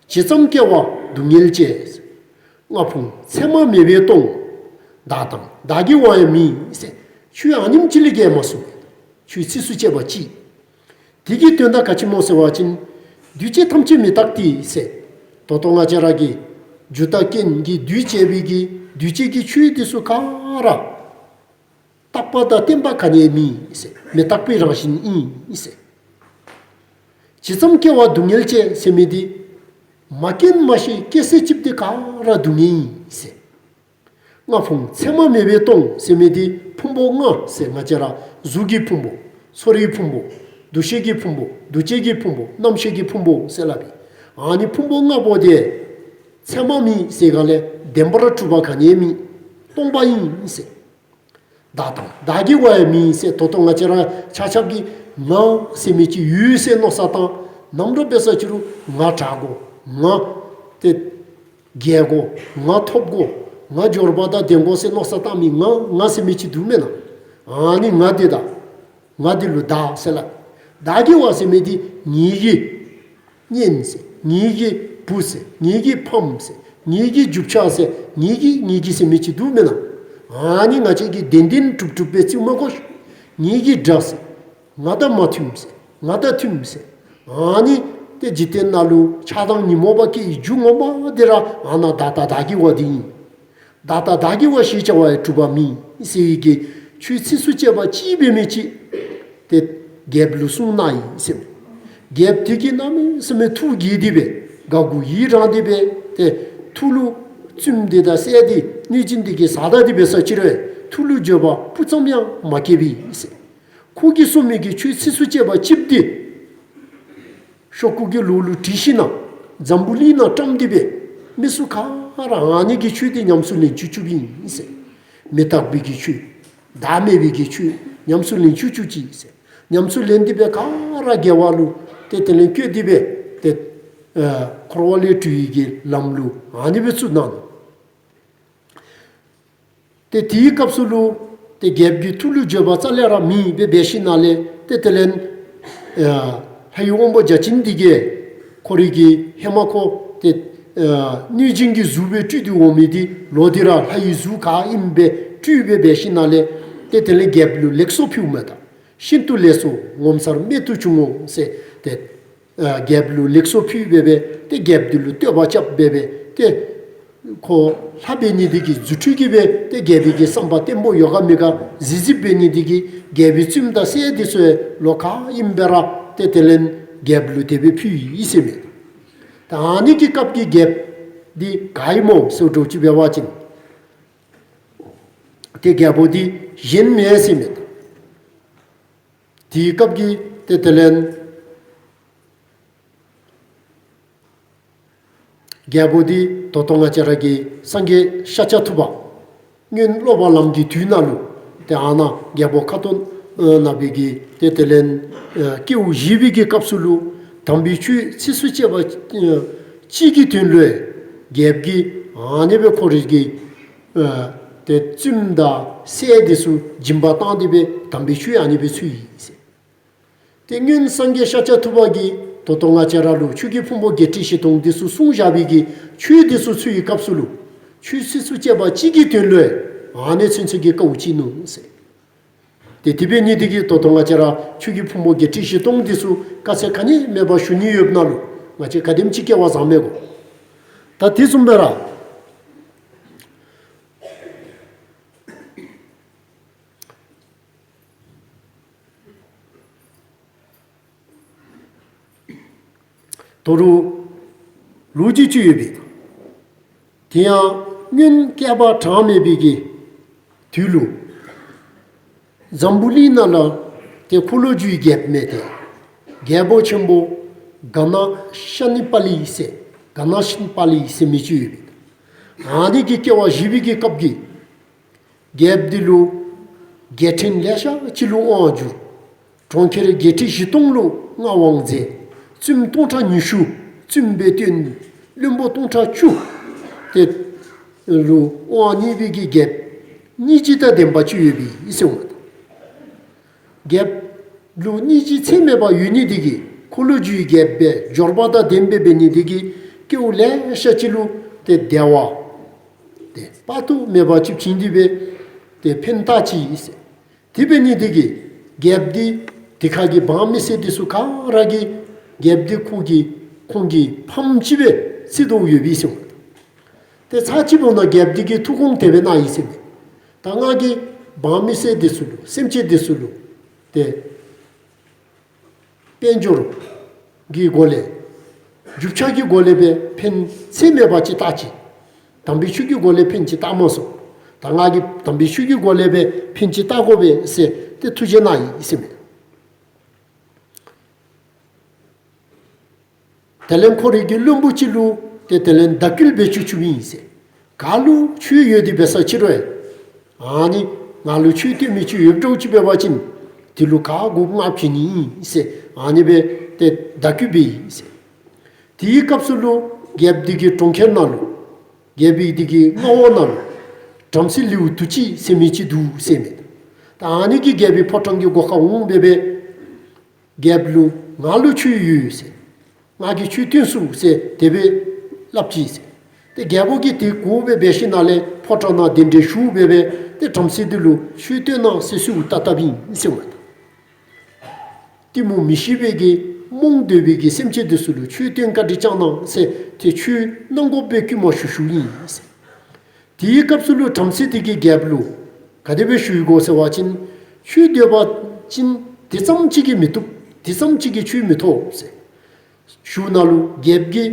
ཇི་ཙམ་སྐྱེ་བ་སྡུག་བསྔལ་བྱེད། ལྔ་ཕུང་མཚན་མ་མེད་པས་སྟོང་། བདག་དང་བདག་གི་བ་ཡང་མེད་ཟེར། ཁྱོད་ཨ་ནེམ་ཅིག་ལས་བརྒལ་མ་ཚུགས། ཁྱོད་ཚིགས་སུ་བཅད་པ་ཅིག། དེ་གི་དོན་དག་ག་ཅི་སྨོ་ཟེར་བ་ཅིན། འདུས་བྱས་ཐམས་ཅད་མི་རྟག་སྟེ་ཟེར། ད་ལྟོ་ང་བཅས་ར་གི་རྒྱུ་དང་རྐྱེན་གྱིས་འདུས་བྱས་པའི་གི་འདུས་བྱས་ཀྱི་ཆོས་འདི་ཚུ་ག་ར་རྟག་པ་དང་བརྟན་པ་ག་ནི་ཡང་མེད་ཟེར། མི་རྟག་པའི་རང་བཞིན་ཨིན་ཟེར། ཇི་ཙམ་སྐྱེ་བ་སྡུག་བསྔལ་བྱེད་ཟེར་མི་འདི་མ་སྐྱེས་མ་ཤི་སྐྱེས་ཚད་ཅིག་འདི་ག་ར་སྡུག་བསྔལ་ཨིན་ཟེར། ལྔ་ཕུང་མཚན་མ་མེད་པས་སྟོང་ཟེར་མི་འདི་ཕུང་པོ་ལྔ་ཟེར། ང་བཅས་ར་གཟུགས་ཀྱི་ཕུང་པོ། ཚོར་བའི་ཕུང་པོ། འདུ་ཤེས་ཀྱི་ཕུང་པོ། འདུ་བྱེད་ཀྱི་ཕུང་པོ། རྣམ་ཤེས་ཀྱི་ཕུང་པོ་ཟེར་སླབ་ཨིན། ཨ་ནི་ཕུང་པོ་ལྔ་པོ་འདི་མཚན་མ་མེད་ཟེར་ག་ལས་བདེན་པར་གྲུབ་པ་ག་ནི་ཡང་མེད། སྟོང་པ་ཨིན་ཟེར། བདག་དང་བདག་གི་བ་ཡང་མེད་ཟེར། ད་ལྟོ་ང་བཅས་ར་ཆ་ཁྱབ་ཀྱིས་ང་ཟེར་མི་ཅིག་ཡོད་ཟེར་མནོ་བསམ་བཏང་། ནམ་ར་འབད་ས་ཅིག་རུང་ང་དྲག་དགོ། ང་ཏེ་རྒྱལ་དགོ། ང་ཐོབ་དགོ། ང་འབྱོར་པ་དང་ལྡན་དགོ་ཟེར་མནོ་བསམ་བཏང་མི་ང་ང་ཟེར་མི་ཅིག་འདུག་མེན་ན། ཨ་ནི་ང་འདི་དང་ང་འདི་ལུ་བདག་ཟེར་སླབ། བདག་གི་བ་ཟེར་མི་འདི་ངེའི་གི་གཉེན་ཟེར། ངེའི་གི་བུ་ཟེར། ངེའི་གི་ཕམ་ཟེར། ངེའི་གི་རྒྱུ་ཆ་ཟེར། ངེའི་གི་ངེའི་གི་ཟེར་མི་ཅིག་འདུག་མེན་ན། ཨ་ནི་ང་བཅས་ཀྱིས་བདེན་བདེན་གྲུབ་གྲུབ་སྦེ་བརྩི་མ་དགོ། ངེའི་གི་དགྲ་ཟེར། ང་དང་མ་མཐུནམ་ཟེར། ང་དང་མཐུནམ་ཟེར། ཨ་ནི་ཏེ་འཇིག་རྟེན་ནང་ལུ་ཆགས་སྡང་ཉོན་མོངས་པ་སྐྱེ་བའི་རྒྱུ་ངོ་མ་འདི་ར་ཨ་ནཱ་བདག་དང་བདག་གི་བ་འདི་ཨིན། བདག་དང་བདག་གི་བ་ཞེས་བྱ་བ་ཡང་གྲུབ་པ་མེད་ཟེར་བའི་གི་ཁྱོད་ཚིགས་སུ་བཅད་པ་ཅིག་འབད་མི་ཅིག་ཏེ་རྒྱལཔོ་ལུ་གསུང་གནང་ཡི་ཟེར། རྒྱལཔོ་དེ་གིས་གནམ་མེད་ས་མེད་ཐུགས་དགྱེས་ཏེ་སྦེ་དགའ་མགུ་ཡི་རངས་ཏེ་སྦེ་ཏེ་ཐུགས་ལུ་བཙུནམོ་འདི་དང་སྲས་འདི་གནོད་སྦྱིན་འདི་གིས་ཟ་ད་དེ་འབད་ས་ཅིག་རུང་ཐུགས་ལུ་འགྱོད་པ་སྤུ་ཙམ་ཡང་མ་སྐྱེས་པས་ཟེར། ཁོ་གིས་གསུངས་མི་གི་ཁྱོད་ཚིགས་སུ་བཅད་པ་ཅིག་འདི་ཤོག་ཀུ་གི་ལོགས་ལུ་བྲིས་ཞིནམ་ལས་འཛམ་བུ་གླིང་ནང་བཀྲམ་སྟེ་སྦེ་མི་ཚུ་ག་ར་ཨ་ནི་གི་ཆོས་འདི་ཉམས་སུ་ལེན་བཅུག་བཅུགཔ་ཨིན་ཟེར། མི་རྟག་པའི་གི་ཆོས། བདག་མེད་པའི་གི་ཆོས་ཉམས་སུ་ལེན་བཅུག་བཅུག་ཅིག་ཟེར། ཉམས་སུ་ལེན་ཏེ་སྦེ་ག་ར་དགེ་བ་ལུ་ཏེ་དེ་ལས་བཀོད་དེ་སྦེ་ཏེ་ཨ་འཁོར་བ་ལས་གྲོལ་བའི་གི་ལམ་ལུ་ཨ་ནི་སྦེ་བཙུགས་གནང་ནུག། ཏེ་དེའི་སྐབས་སུ་ལུ་ཏེ་རྒྱལཔོ་གི་ཐུགས་ལུ་འགྱོད་པ་རྩ་ལས་ར་མེདཔ་སྦེ་འབད་ཞིནམ་ལས་ཏེ་དེ་ལས་ཨ་ལྷའི་དབང་པོ་བརྒྱ་བྱིན་འདི་གིས་ཁོ་རའི་གི་ཧེ་མ་ཁོ་ཏེ་ཨ་གནོད་སྦྱིན་གྱི་གཟུགས་སྦེ་སྤྲུལ་ཏེ་འོང་མི་འདི་ལོག་སྟེ་ར་ལྷའི་གཟུགས་ག་ཨིནམ་སྦེ་སྤྲུལ་སྦེ་འབད་ཞིནམ་ལས་ཏེ་དེ་ལས་རྒྱལཔོ་ལུ་ལེགས་སོ་ཕུལཝ་མས་ད། ཤིན་ཏུ་ལེགས་སོ་ངོ་མཚར་རྨད་དུ་བྱུང་ངོ་ཟེར་ཏེ་ཨ་རྒྱལཔོ་ལུ་ལེགས་སོ་ཕུལ་སྦེ་སྦེ་ཏེ་རྒྱལཔོ་འདི་ལུ་བསྟོད་པ་རྐྱབ་སྦེ་སྦེ་ཏེ་ཁོ་ལྷ་འབད་ནི་འདི་གིས་རྫུ་འཕྲུལ་གྱིས་སྦེ་ཏེ་རྒྱལ་པོའི་གི་བསམ་པ་བརྟན་པོ་ཡོད་ག་མེད་ག་གཟིགས་གཟིགསཔ་འབད་ནི་འདི་གིས་རྒྱལ་པོའི་བཙུནམོ་དང་སྲས་འདི་ཚུ་ལོག་ག་ཨིནམ་སྦེ་ར་ཏེ་དེ་ལས་རྒྱལཔོ་ལུ་དེ་སྦེ་ཕུལ་ཡི་ཟེར་མས། ད་ཨ་ནི་གི་སྐབས་ཀྱི་རྒྱལཔོ་འདི་ག་ཨིན་མོ་ཟེར་འདྲཝ་ཅིག་འབད་བ་ཅིན་ཏེ་རྒྱལཔོ་འདི་གཞན་མེན་ཟེར་མས། དེའི་སྐབས་ཀྱི་ཏེ་དེ་ལས་ཨ་ རྒྱལ་པོ་འདི་ད་ལྟོ་ང་བཅས་ར་གི་སངས་རྒྱས་ཤཱཀྱ་ཐུབ་པ་སྔོན་སློབ་པ་ལམ་གྱི་དུས་ནང་ལུ་ཏེ་ཨ་ནཱ་རྒྱལ་པོ་ཁ་ཏོན་ཨ་ནང་པའི་གི་ཏེ་དེ་ལས་ཨ་སྐྱེ་བ་བཞེས་པའི་གི་སྐབས་སུ་ལུ་དམ་པའི་ཆོས་ཚིགས་སུ་བཅད་པ་ཨ་གཅིག་གི་དོན་ལུ་རྒྱལཔོ་གིས་ཨ་ནི་སྦེ་ཁོ་རའི་གི་ཨ་ཏེ་བཙུནམོ་དང་སྲས་འདི་ཚུ་སྦྱིན་པ་བཏང་སྟེ་སྦེ་དམ་པའི་ཆོས་ཨ་ནི་སྦེ་ཚུལ་ཡི་ཟེར། ཏེ་སྔོན་སངས་རྒྱས་ཤཱཀྱ་ཐུབ་པ་གིས་ད་ལྟོ་ང་བཅས་ར་ལུ་ཆོས་ཀྱི་ཕུང་པོ་བརྒྱད་ཁྲི་བཞི་སྟོང་འདི་ཚུ་གསུངས་བཞག་པའི་གི་ཆོས་འདི་ཚུ་ཚུལ་བའི་སྐབས་སུ་ལུ་ཆོས་ཚིགས་སུ་བཅད་པ་གཅིག་གི་དོན་ལུ་ཨ་ནི་ཚུན་ཚོད་ཀྱི་དཀའཝ་སྤྱད་ནུག་ཟེར། ཏེ་དེ་འབད་ནི་འདི་གིས་ད་ལྟོ་ང་བཅས་ར་ཆོས་ཀྱི་ཕུང་པོ་བརྒྱད་ཁྲི་བཞི་སྟོང་འདི་ཚུ་དཀའ་ཚེགས་ག་ནི་མེད་པར་ཞུ་ནི་ཡོདཔ་ནང་ལུ་ང་བཅས་ག་དེམ་ཅིག་སྐལ་བ་བཟང་མས་གོ། ད་དེ་བཟུམ་སྦེ་ར་ད་རུང་ལོ་རྒྱུས་ཅིག་ཡོད་པས། དེ་ཡང་སྔོན་བསྐལ་པ་གྲངས་མེད་པའི་གི་དུས་ལུ་འཛམ་བུ་གླིང་ནང་ལུ་ཏེ་འཁོར་ལོས་སྒྱུར་བའི་རྒྱལཔོ་མེན་ཏེ། རྒྱལ་པོ་ཆེན་པོ་ག་ན་ཤ་ནི་པ་ལི་ཟེར་ག་ན་ཤི་ནི་པ་ལི་ཟེར་མི་ཅིག་ཡོད་པས། ཨ་ནི་གི་སྐྱེ་བ་བཞེས་པའི་གི་སྐབས་ཀྱི་རྒྱལཔོ་འདི་ལུ་རྒྱལ་ཕྲན་ལེ་ཤ་ཅིག་ལུ་དབང་བསྒྱུར། གྲོང་ཁྱེར་བརྒྱད་ཁྲི་བཞི་སྟོང་ལུ་མངའ་དབང་མཛད། བཙུནམོ་སྟོང་ཕྲག་ཉི་ཤུ་བཙུནམོ་སྦེ་བསྟེན། བློན་པོ་སྟོང་ཕྲག་བཅུ་ཏེ་ལུ་དབང་བསྒྱུར་བའི་གི་རྒྱལཔོ་སྙིང་རྗེ་དང་ལྡན་པ་ཅིག་ཡོད་པས་ཟེར་འོང་། རྒྱལཔོ་ལུ་སྙིང་རྗེ་ཚད་མེད་པ་ཡོད་ནི་འདི་གིས་འཁོར་ལོས་སྒྱུར་བའི་རྒྱལཔོ་སྦེ་འབྱོར་པ་དང་ལྡན་པ་འབད་ནི་འདི་གིས་སྐྱེ་བོ་ལེ་ཤ་ཅིག་ལུ་ཏེ་བདེ་བ་ཏེ་དཔག་ཏུ་མེད་པ་ཅིག་བྱིན་ཏེ་སྦེ་ཏེ་ཕན་བཏགས་ཅི་ཟེར། དེ་འབད་ནི་འདི་གིས་རྒྱལཔོ་འདི་དེ་ཁ་གི་འབངས་མི་སེར་འདི་ཚུ་ག་ར་གིས་རྒྱལཔོ་འདི་ཁོང་གི་ཁོང་གི་ཕམ་ཅིག་སྦེ་བརྩི་དོ་ཡོད་པས་ཟེར། ཏེ་ཚར་གཅིག་འབདཝ་ད་རྒྱལཔོ་འདི་གིས་ཐུགས་དགོངས་དེ་སྦེ་གནང་ཡི་ཟེར་མས། ད་ང་གིས་འབངས་མི་སེར་འདི་ཚུ་ལུ་སེམས་ཅན་འདི་ཚུ་ལུ་ཏེ་དཔལ་འབྱོར་གྱི་སྒོ་ལས་རྒྱུ་ཆ་གི་སྒོ་ལས་སྦེ་ཕན་ཚད་མེད་པ་ཅིག་བཏགས་ཅི། དམ་པའི་ཆོས་ཀྱི་སྒོ་ལས་ཕན་ཅིག་བཏགས་མ་ཚུགས། ད་ང་གིས་དམ་པའི་ཆོས་ཀྱི་སྒོ་ལས་སྦེ་ཕན་ཅིག་བཏགས་དགོ་པས་ཟེར་ཏེ་ཐུགས་བཞེད་གནང་ཡི་ཟེར་མས། དེ་ལས་ཁོ་རའི་གི་བློན་པོ་ཅིག་ལུ་ཏེ་དེ་ལས་བརྡ་བསྐུལ་འབད་བཅུག་བཅུགཔ་ཨིན་ཟེར། ག་ལུ་ཆོས་ཡོད་དེ་འབད་ས་ཅི་རུང་ཨ་ནི་ང་ལུ་ཆོས་སྟོན་མི་ཅིག་ཡོདཔ་འདྲཝ་ཅིག་འབད་བ་ཅིན་དེ་ལུ་ག་དགོཔ་ང་བྱིན་ནི་ཨིན་ཟེར་ཨ་ནི་སྦེ་ཏེ་བརྡ་བསྐུལ་འབད་ཡི་ཟེར། དེའི་སྐབས་སུ་ལུ་རྒྱལཔོ་འདི་གི་གྲོང་ཁྱེར་ནང་ལུ་རྒྱལཔོ་འདི་གི་མངའ་འོག་ནང་ལུ་བྲམ་ཟེ་ལེའུ་དུ་ཅི་ཟེར་མི་ཅིག་འདུག་ཟེར་མས། ད་ཨ་ནི་གིས་རྒྱལ་པོའི་ཕོ་བྲང་གི་སྒོ་ཁར་འོང་སྦེ་སྦེ་རྒྱལཔོ་ལུ་ང་ལུ་ཆོས་ཡོད་ཟེར། ང་གིས་ཆོས་སྟོན་ཚུགས་ཟེར་དེ་སྦེ་སླབ་ཅི་ཟེར། ཏེ་རྒྱལ་པོ་གིས་དེ་གོ་སྦེ་འབད་ཞིནམ་ལས་ཕོ་བྲང་ནང་གདན་འདྲེན་ཞུ་སྦེ་སྦེ་ཏེ་བྲམ་ཟེ་འདི་ལུ་ཆོས་སྟོན་གནང་ཟེར་གསོལཝ་བཏབ་བཏབཔ་ཨིན་ཟེར་མས། གཏི་མུག་མི་ཤེས་པའི་གི་རྨོངས་དད་པའི་གི་སེམས་ཅན་འདི་ཚུ་ལུ་ཆོས་སྟོན་བཀའ་དྲིན་བསྐྱང་གནང་ཟེར་ཏེ་ཆོས་གནང་དགོ་པའི་བསྐུལ་མ་ཞུ་ཞུཝ་ཨིན་ཟེར། དེའི་སྐབས་སུ་ལུ་བྲམ་ཟེ་འདི་གིས་རྒྱལཔོ་ལུ་ག་དེ་སྦེ་ཞུ་ཡི་གོ་ཟེར་བ་ཅིན་ཆོས་འདོད་པ་ཅིན་དེ་ཙམ་ཅིག་གིས་མི་བཏུབ། དེ་ཙམ་ཅིག་གིས་ཆོས་མི་ཐོབ་ཟེར་ཞུཝ་ད་ལུ་རྒྱལཔོ་གིས་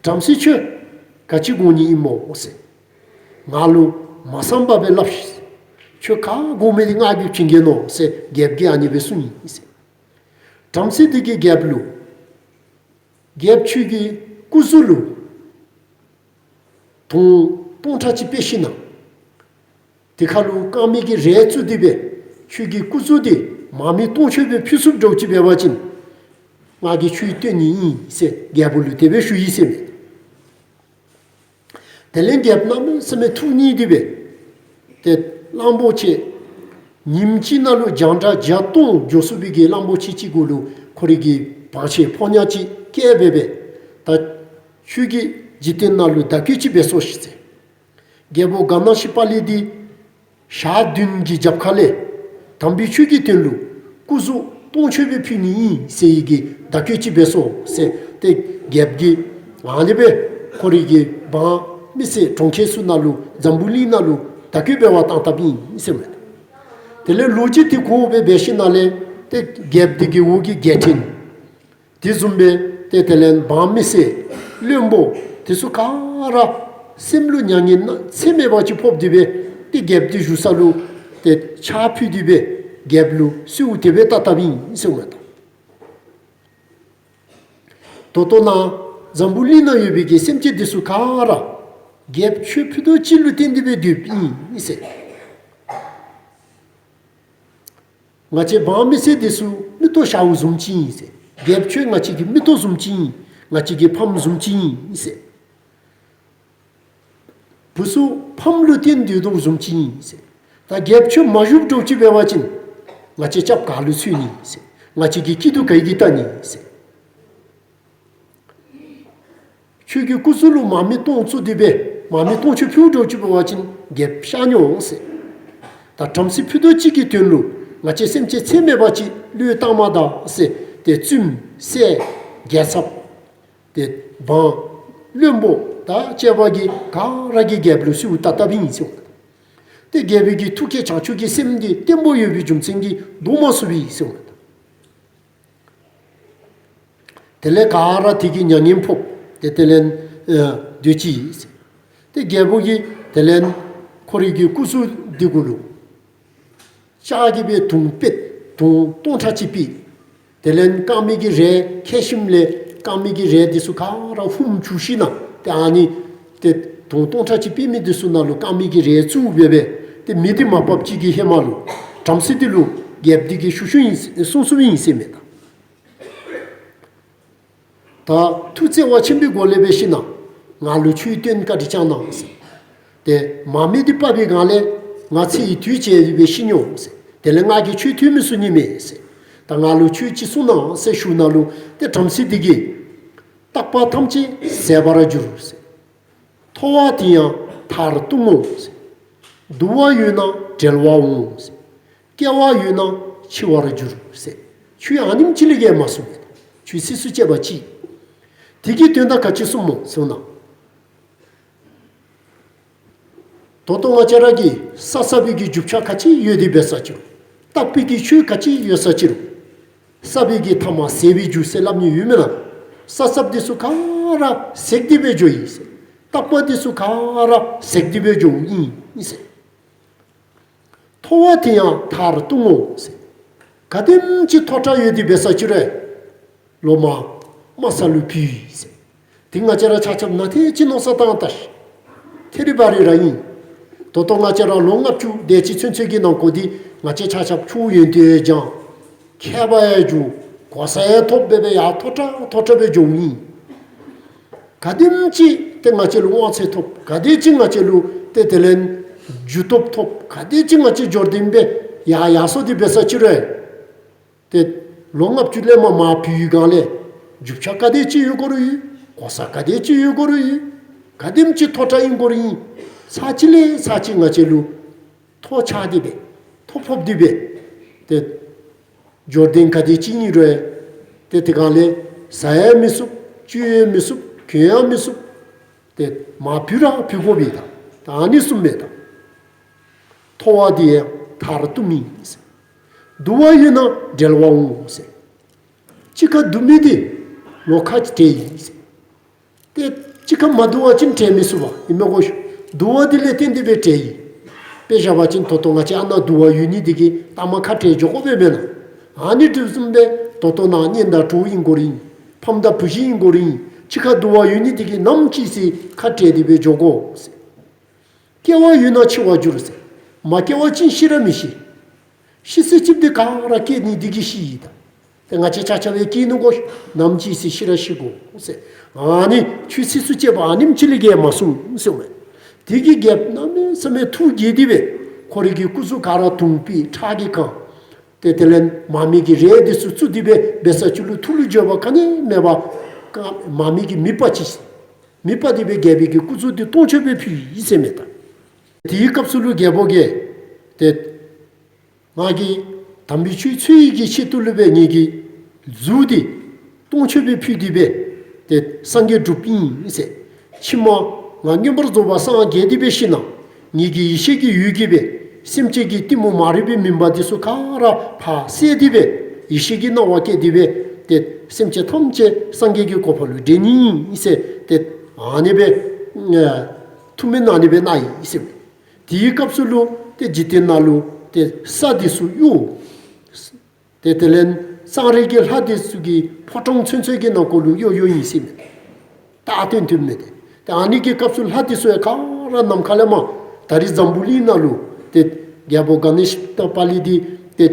བྲམ་ཟེ་ཁྱོད་ག་ཅི་དགོ་ནི་ཨིན་མོ་ཟེར། ང་ལུ་མ་གསང་པར་སྦེ་སླབ་ཤིག། ཁྱོད་ག་དགོ་མི་འདི་ང་གིས་བྱིན་གེ་ནོ་ཟེར་རྒྱལཔོ་གིས་ཨ་ནི་སྦེ་གསུངས་ཡི་ཟེར། བྲམ་ཟེ་འདི་གིས་རྒྱལཔོ་ལུ་རྒྱལཔོ་ཁྱོད་ཀྱི་སྐུ་གཟུགས་ལུ་དོང་སྟོང་ཕྲག་གཅིག་སྤེལ་ཞིནམ་དེ་ཁར་ལུ་དཀར་མེ་གི་རས་བཙུགས་ཏེ་སྦེ་ཁྱོད་ཀྱི་སྐུ་གཟུགས་འདི་མར་མེ་སྟོང་ཕྱོགས་སྦེ་ཕུལ་ཚུགསཔ་འདྲཝ་ཅིག་འབད་བ་ཅིན་ང་གིས་ཆོས་སྟོན་ནི་ཨིན་ཟེར་རྒྱལཔོ་ལུ་དེ་སྦེ་ཞུ་ཡི་ཟེར་མས། དེ་ལས་རྒྱལཔོ་གནམ་མེད་ས་མེད་ཐུགས་མཉེས་ཏེ་སྦེ་ཏེ་གླང་པོ་ཆེ་ཉིནམ་གཅིག་ནང་ལུ་རྒྱང་གྲགས་བརྒྱ་སྟོང་འགྱོ་ཚུགས་པའི་གི་གླང་པོ་ཆེ་གཅིག་གུ་ལུ་ཁོ་རའི་གི་བང་ཆེན་ཕོ་ཉ་ཅིག་བཀལ་སྦེ་སྦེ་ད་ཁྱོད་ཀྱིས་འཇིག་རྟེན་ནང་ལུ་བརྡ་བསྐུལ་ཅིག་འབད་སོང་ཤིག་ཟེར། རྒྱལ་པོ་ག་ན་ཤི་པ་ལི་འདི་ཞག་བདུན་གྱི་རྒྱབ་ཁ་ལས་དམ་པའི་ཆོས་ཀྱི་དོན་ལུ་སྐུ་གཟུགས་སྟོང་མཆོད་སྦེ་ཕུལ་ནི་ཨིན་ཟེར་བའི་གི་བརྡ་བསྐུལ་ཅིག་འབད་སོང་ཟེར་ཏེ་རྒྱལཔོ་གིས་ཨ་ནི་སྦེ་ཁོ་རའི་གི་འབངས་མི་སེར་གྲོང་ཁྱེར་ཚུ་ནང་ལུ་འཛམ་བུ་གླིང་ནང་ལུ་བརྡ་བསྐུལ་འབད་བར་བཏང་བཏངམ་ཨིན་ཟེར་མས། དེ་ལས་ལོ་རྒྱུས་དེ་གོ་སྦེ་འབད་ཞིནམ་ལས་ཏེ་རྒྱལཔོ་འདི་གི་འོག་གི་རྒྱལ་ཕྲན་དེ་བཟུམ་སྦེ་ཏེ་དེ་ལས་འབངས་མི་སེར་བློན་པོ་དེ་ཚུ་ག་ར་སེམས་ལུ་མྱ་ངན་ཚད་མེད་པ་ཅིག་ཕོག་སྟེ་སྦེ་ཏེ་རྒྱལཔོ་འདི་བཞུགས་ས་ལུ་ཏེ་ཕྱག་ཕུལ་ཏེ་སྦེ་རྒྱལཔོ་ལུ་གསོལཝ་དེ་སྦེ་བཏབ་བཏབཔ་ཨིན་ཟེར་མས། ད་ལྟོ་ནཱ་ འཛམ་བུ་གླིང་ནང་ཡོད་པའི་གི་སེམས་ཅན་དེ་ཚུ་ག་ར་རྒྱལཔོ་ཁྱོད་ཕུད་རྡོག་གཅིག་ལུ་བརྟེན་ཏེ་སྦེ་སྡོདཔ་ཨིན་ཟེར། ང་བཅས་འབངས་མི་སེར་དེ་ཚུ་མིག་ཏོ་ཞརཝ་བཟུམ་ཅིག་ཨིན་ཟེར། རྒྱལཔོ་ཁྱོད་ང་བཅས་ཀྱི་མིག་ཏོ་བཟུམ་ཅིག་ཨིན། ང་བཅས་ཀྱི་ཕམ་བཟུམ་ཅིག་ཨིན་ཟེར། བུ་ཚུ་ཕམ་ལུ་བརྟེན་སྡོད་དོ་བཟུམ་ཅིག་ཨིན་ཟེར། ད་རྒྱལཔོ་ཁྱོད་མ་བཞུགསཔ་འདྲཝ་ཅིག་འབད་བ་ཅིན་ང་བཅས་སྐྱབས་ག་ལུ་འཚོལ་ནི་ཟེར། ང་བཅས་ཀྱི་སྐྱིད་སྡུག་ག་གིས་བལྟ་ནི་ཟེར། ཁྱོད་ཀྱི་སྐུ་གཟུགས་ལུ་མར་མེ་སྟོང་བཙུགས་ཏེ་སྦེ་མར་མེ་སྟོང་མཆོད་ཕུལཝ་འདྲཝ་ཅིག་འབད་བ་ཅིན་རྒྱལཔོ་གཤགས་ནི་འོང་ཟེར། ད་བྲམ་ཟེ་ཕུད་རྡོག་གཅིག་གི་དོན་ལུ་ང་བཅས་སེམས་ཅན་ཚད་མེད་པ་ཅིག་བློས་བཏང་མ་ད་ཟེར། ཏེ་བཙུནམོ་སྲས་རྒྱལ་ཚབ་ཏེ་འབངས་བློན་པོ་དང་བཅས་པ་གིས་ག་ར་གིས་རྒྱལཔོ་ལུ་གསོལཝ་བཏབ་བཏབཔ་ཨིན་ཟེར་འོང་། ཏེ་རྒྱལ་པོའི་གི་ཐུགས་བསྐྱེད་བྱང་ཆུབ་ཀྱི་སེམས་འདི་བརྟན་པོ་ཡོད་པའི་རྒྱུ་མཚན་གྱིས་བཟློག་མ་ཚུགས་པས་ཟེར་འོང་། དེ་ལས་ག་ར་དེ་གིས་མྱ་ངན་ཕོག། ཏེ་དེ་ལས་ཨ་སྡོད་ཅི་ཟེར། ཏེ་རྒྱལ་པོ་གིས་དེ་ལས་ཁོ་རའི་གི་སྐུ་གཟུགས་འདི་གུ་ལུ་ལྕགས་ཀྱིས་སྦེ་དུང་པད་དུང་སྟོང་ཕྲག་གཅིག་ཕུལ། དེ་ལས་དཀར་མེ་གི་རས་ཁྱེར་ཞིནམ་ལས་དཀར་མེ་གི་རས་འདི་ཚུ་ག་ར་ཧཱུྃ་བྱུག་ཞིན་ན་ཏེ་ཨ་ནི་ཏེ་དུང་སྟོང་ཕྲག་གཅིག་ཕུལ་མི་འདི་ཚུ་ནང་ལུ་དཀར་མེ་གི་རས་བཙུགས་སྦེ་སྦེ་ཏེ་མེ་འདི་མ་ཕབ་ཅིག་གི་ཧེ་མ་ལུ་བྲམ་ཟེ་འདི་ལུ་རྒྱལཔོ་འདི་གིས་ཞུ་ཞུཝ་ཨིན་གསུང་གསུངམ་ཨིན་ཟེར་མས་ད། ད་ཐུགས་བརྩེ་བ་ཆེན་པོའི་སྒོ་ལས་འབད་ཞིན་ན་ང་ལུ་ཆོས་སྟོན་བཀའ་དྲིན་བསྐྱང་གནང་ཟེར། ཏེ་མར་མེ་འདི་ཕབ་པའི་སྒང་ལས་ང་ཚེ་ཡི་དུས་བྱས་ཏེ་འབད་ཤི་ནི་འོང་ཟེར། དེ་ལས་ང་གིས་ཆོས་ཐོས་མི་ཚུགས་ནི་མས་ཟེར། ད་ང་ལུ་ཆོས་ཅིག་གསུང་གནང་ཟེར་ཞུཝ་ད་ལུ་ཏེ་བྲམ་ཟེ་འདི་གིས་རྟག་པ་ཐམས་ཅད་ཟད་པར་འགྱུར་ཟེར། མཐོ་བ་དེ་ཡང་མཐར་ལྟུང་ངོ་ཟེར། དུ་བ་ཡོད་ན་འབྲལ་བ་འོང་ཟེར། སྐྱེ་བ་ཡོད་ན་འཆི་བར་འགྱུར་ཟེར། ཆོས་ཨ་ནེམ་ཅིག་ལས་བརྒལ་མ་གསུངས་པས། ཆོས་ཚིགས་སུ་བཅད་པ་ཅིག། དེ་གི་དོན་དག་ག་ཅི་གསུངམ་སྨོ་ཟེར་ན། ད་ལྟོ་ང་བཅས་ར་གིས་བསགས་བསགས་པའི་གི་རྒྱུ་ཆ་ག་ཅི་ཡོད་དེ་འབད་ས་ཅི་རུང་། བརྟག་པའི་གི་ཆོས་ག་ཅི་ཡོད་ས་ཅི་རུང་། བསགས་པའི་གི་ཐ་མ་ཟད་པའི་རྒྱུ་ཟེར་སླབ་ནི་ཡོད་མེན་ན། བསགས་བསགསཔ་འདི་ཚུ་ག་ར་ཟད་དེ་འབད་འགྱོཝ་ཨིན་ཟེར། བརྟག་པ་འདི་ཚུ་ག་ར་ཟད་དེ་འབད་འགྱོཝ་ཨིན་ཟེར། མཐོ་བ་དེ་ཡང་མཐར་ལྟུང་ངོ་ཟེར། ག་དེམ་ཅིག་མཐོ་དྲགས་ཡོད་དེ་འབད་ས་ཅི་རུང་། ལོག་མར་དམའ་ས་ལུ་བུད་ཡི་ཟེར། དེ་ང་བཅས་ར་ཆ་ཁྱབ་ནང་ཏེ་ཅིག་མནོ་བསམ་བཏང་ད་ཤིག། ཐེ་རི་བ་རི་ར་ཨིན། ད་ལྟོ་ང་བཅས་ར་ལོ་ལྔ་བཅུ་དེ་ཅིག་ཚུན་ཚོད་ཀྱི་ནང་འཁོད་འདི་ང་བཅས་ཆ་ཁྱབ་ཆོས་ཡོན་ཏན་སྦྱང་། མཁས་པ་ཡང་གྱུར། གོ་ས་ཡང་ཐོབ་སྦེ་སྦེ་ཡར་མཐོ་དྲགས་མཐོ་དྲགས་སྦེ་འགྱོཝ་ཨིན། ག་དེམ་ཅིག་ཏེ་ང་བཅས་ལུ་དབང་ཚད་ཐོབ། ག་དེ་ཅིག་ང་བཅས་ལུ་ཏེ་དེ་ལས་རྒྱུ་སྟོབས་ཐོབ། ག་དེ་ཅིག་ང་བཅས་འབྱོར་ལྡན་སྦེ་ཡར་ཡར་སོང་སྟེ་འབད་ས་ཅི་རུང་། ཏེ་ལོ་ལྔ་བཅུ་ལས་མར་མར་བུད་པའི་སྒང་ལས་རྒྱུ་ཆ་ག་དེ་ཅིག་ཡོད་དགོ་རུང་ཡོད། གོ་ས་ག་དེ་ཅིག་ཡོད་དགོ་རུང་ཡོད། ག་དེམ་ཅིག་མཐོ་དྲགས་ཨིན་དགོ་རུང་ཡོད། ཚར་གཅིག་ལས་ཚར་གཅིག་ང་བཅས་ལུ་མཐོ་ཆགས་ཏེ་སྦེ་མཐོ་ཕོག་སྟེ་སྦེ་ཏེ་འབྱོར་ལྡན་ག་དེ་ཅིག་ཨིན་རུང་ཏེ་དེ་སྒང་ལས་བཟའ་ཡང་མི་ཚུགས། བཅུག་ཡང་མི་ཚུགས། གྱོན་ཡང་མི་ཚུགས། ཏེ་མར་བུད་ར་བུད་དགོ་པས་ད། ད་ཨ་ནི་གསུངམ་མས་ད། མཐོ་བ་དེ་ཡང་མཐར་ལྟུང་ངོ་ཟེར། དུ་བ་ཡོད་ན་འབྲལ་བ་འོང་ཟེར། གཅིག་ཁར་འདུ་མི་འདི་ལོག་ཁ་ཅིག་བྲལ་ཡི་ཟེར། ཏེ་གཅིག་ཁར་མ་འདུ་བ་ཅིན་བྲལ་མི་ཚུགས་པས། ཨིན་མས་གོ་ཤིག། འདུ་བ་འདི་ལས་བརྟེན་ཏེ་སྦེ་བྲལ་ཡི། དཔེ་བཞག་པ་ཅིན་ད་ལྟོ་ང་བཅས་ཨ་ནཱ་འདུ་བ་ཡོད་ནི་འདི་གིས་ལྟ་མ་ཁ་བྲལ་འགྱོ་དགོ་པས་མེན་ན། ཨ་ནི་འདི་བཟུམ་སྦེ་ད་ལྟོ་ནཱ་གཉེན་དང་གྲོགས་ཨིན་དགོ་རུང་ཨིན། ཕམ་དང་བུ་གཞི་ཨིན་དགོ་རུང་ཨིན། གཅིག་ཁར་འདུ་བ་ཡོད་ནི་འདི་གིས་ནམ་ཅིག་སྦེ་ཁ་བྲལ་ཏེ་སྦེ་འགྱོ་དགོ་ཟེར། སྐྱེ་བ་ཡོད་ན་འཆི་བར་འགྱུར་ཟེར། མ་སྐྱེ་བ་ཅིན་ཤི་ར་མི་ཤི། ཤི་ཟེར་ཅིག་འདི་ག་ར་སྐྱེ་ནི་འདི་གིས་ཤི་ཡི་ད། ཏེ་ང་བཅས་ཆ་ཁྱབ་ཡང་སྐྱེ་ནི་གོ་ཤིག། ནམ་ཅིག་སྦེ་ཤི་ར་ཤི་དགོ་ཟེར། ཨ་ནི་ཆོས་ཚིགས་སུ་བཅད་པ་ཨ་ནེམ་ཅིག་ལས་བརྒལ་མ་གསུངས་ཟེར་མས། དེ་གིས་རྒྱལཔོ་གནམ་མེད་ས་མེད་ཐུགས་དགྱེས་ཏེ་སྦེ་ཁོ་རའི་གི་སྐུ་གཟུགས་ག་ར་དུང་པའི་ཁྲག་གིས་གང་། ཏེ་དེ་ལས་མར་མེ་གི་རས་འདི་ཚུ་བཙུགས་ཏེ་སྦེ་འབད་ས་ཅི་རུང་ཐུགས་ལུ་འགྱོད་པ་ག་ནི་མེད་པར་མར་མེ་གི་མེ་སྤར་ཅི། མེ་སྤར་ཏེ་སྦེ་རྒྱལ་པོའི་གི་སྐུ་གཟུགས་འདི་སྟོང་མཆོད་སྦེ་ཕུལ་ཡི་ཟེར་མས་ད། དེའི་སྐབས་སུ་ལུ་རྒྱལ་པོ་གིས་ཏེ་ང་གིས་དམ་པའི་ཆོས་འཚོལ་ནི་གི་ཆེད་དུ་ལུ་སྦེ་ངེ་གི་གཟུགས་འདི་སྟོང་མཆོད་སྦེ་ཕུལ་ཏེ་སྦེ་ཏེ་སངས་རྒྱས་སྒྲུབ་ཨིན་ཟེར། ཕྱི་མ་ང་མངོན་པར་རྫོགས་པར་སངས་རྒྱས་ཏེ་འབད་ཞིན་ན་ངེ་གི་ཡེ་ཤེས་ཀྱི་འོད་ཀྱིས་སྦེ་སེམས་ཅན་གྱི་གཏི་མུག་མ་རིག་པའི་མུན་པ་འདི་ཚུ་ག་ར་ཕར་བསལ་ཏེ་སྦེ་ཡེ་ཤེས་ཀྱི་སྣང་བ་བསྐྱེད་དེ་སྦེ་ཏེ་སེམས་ཅན་ཐམས་ཅད་སངས་རྒྱས་ཀྱི་གོ་འཕང་ལུ་འདྲེན་ནི་ཨིན་ཟེར་ཏེ་ཨ་ནི་སྦེ་ཐུགས་སྨོན་ཨ་ནི་སྦེ་གནང་ཡི་ཟེར། དེའི་སྐབས་སུ་ལུ་ཏེ་འཇིག་རྟེན་ནང་ལུ་ཏེ་ས་འདི་ཚུ་གཡོ། ཏེ་དེ་ལས་སངས་རྒྱས་ཀྱི་ལྷ་འདི་ཚུ་གི་ཕོ་བྲང་ཚུན་ཚོད་ཀྱི་ནང་འཁོད་ལུ་གཡོ་གཡོཝ་ཨིན་ཟེར་མས། རྟགས་སྟོན་དོ་མས་ཏེ། ཏེ་ཨ་ནི་གི་སྐབས་སུ་ལྷ་འདི་ཚུ་ཡང་ག་ར་ནམ་མཁའ་ལས་མར་ད་རིས་འཛམ་བུ་གླིང་ནང་ལུ་ཏེ་རྒྱལ་པོ་ག་ནེ་ཤ་པ་ལི་འདི་ཏེ་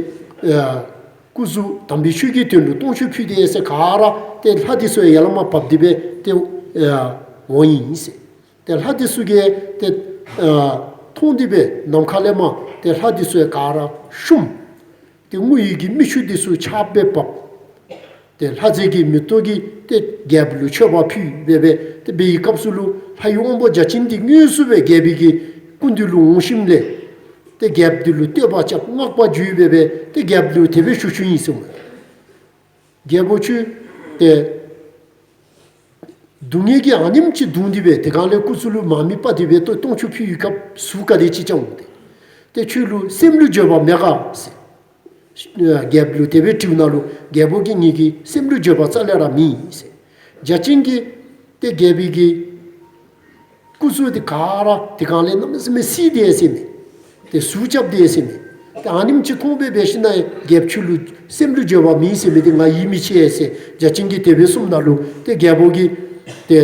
ཨ་སྐུ་གཟུགས་དམ་པའི་ཆོས་ཀྱི་དོན་ལུ་སྟོང་མཆོད་ཕུལ་ཏེ་ཡོད་ཟེར་ག་ར་ཏེ་ལྷ་འདི་ཚུ་ཡང་ཡར་ལས་མར་བབས་ཏེ་སྦེ་ཏེ་ཨ་འོང་ཡི་ཟེར། ཏེ་ལྷ་འདི་ཚུ་གིས་ཏེ་ཨ་མཐོང་སྟེ་སྦེ་ནམ་མཁའ་ལས་མར་ཏེ་ལྷ་འདི་ཚུ་ཡང་ག་ར་བཤུམས། ཏེ་དངོས་ཡོད་ཀྱི་མིག་ཆུ་འདི་ཚུ་ཆརཔ་སྦེ་བབས། ཏེ་ལྷ་རྫས་ཀྱི་མེ་ཏོག་གིས་ཏེ་རྒྱལཔོ་ལུ་མཆོད་པ་ཕུལ་སྦེ་སྦེ་ཏེ་འབད་བའི་སྐབས་སུ་ལུ་ལྷ་ཡི་དབང་པོ་བརྒྱ་བྱིན་འདི་དངོས་སུ་སྦེ་རྒྱལཔོ་གི་སྐུ་མདུན་ལུ་འོང་ཞིནམ་ལས་ཏེ་རྒྱལཔོ་འདི་ལུ་བསྟོད་པ་རྐྱབ་བསྔགས་པ་བརྗོད་སྦེ་སྦེ་ཏེ་རྒྱལཔོ་ལུ་དེ་སྦེ་ཞུ་ཞུཝ་ཨིན་ཟེར་མས། རྒྱལཔོ་ཁྱོད་ཏེ་སྡུག་བསྔལ་གྱིས་ཨ་ནེམ་ཅིག་གདུང་སྟེ་སྦེ་དེ་སྒང་ལས་སྐུ་གཟུགས་ལུ་མར་མེ་སྤར་ཏེ་སྦེ་ཏེ་སྟོང་མཆོད་ཕུལ་བའི་སྐབས་ཟུག་ག་དེ་ཅིག་ཅང་འོང་ཏེ། ཏེ་ཁྱོད་ལུ་སེམས་ལུ་འགྱོད་པ་མེད་ག་ཟེར། རྒྱལཔོ་ལུ་དེ་སྦེ་དྲིཝ་ད་ལུ་རྒྱལཔོ་གིས་ངེ་གི་སེམས་ལུ་འགྱོད་པ་རྩ་ལས་ར་མེད་ཟེར། བརྒྱ་བྱིན་གྱིས་ཏེ་རྒྱལཔོ་གི་སྐུ་གཟུགས་འདི་ག་ར་དེ་སྒང་ལས་གནམ་མེད་ས་མེད་བསིལ་ཏེ་ཡོད་ཟེར་མས། ཏེ་ཟུག་རྐྱབ་སྟེ་ཡོད་ཟེར་མས། ཏེ་ཨ་ནེམ་ཅིག་མཐོང་སྦེ་འབད་ཞིནམ་ལས་རྒྱལཔོ་ཁྱོད་ལུ་སེམས་ལུ་འགྱོད་པ་མེད་ཟེར་མི་འདི་ང་ཡིད་མི་ཆེས་ཟེར་བརྒྱ་བྱིན་གྱིས་དེ་སྦེ་གསུངམ་ད་ལུ་ཏེ་རྒྱལཔོ་གིས་ཏེ་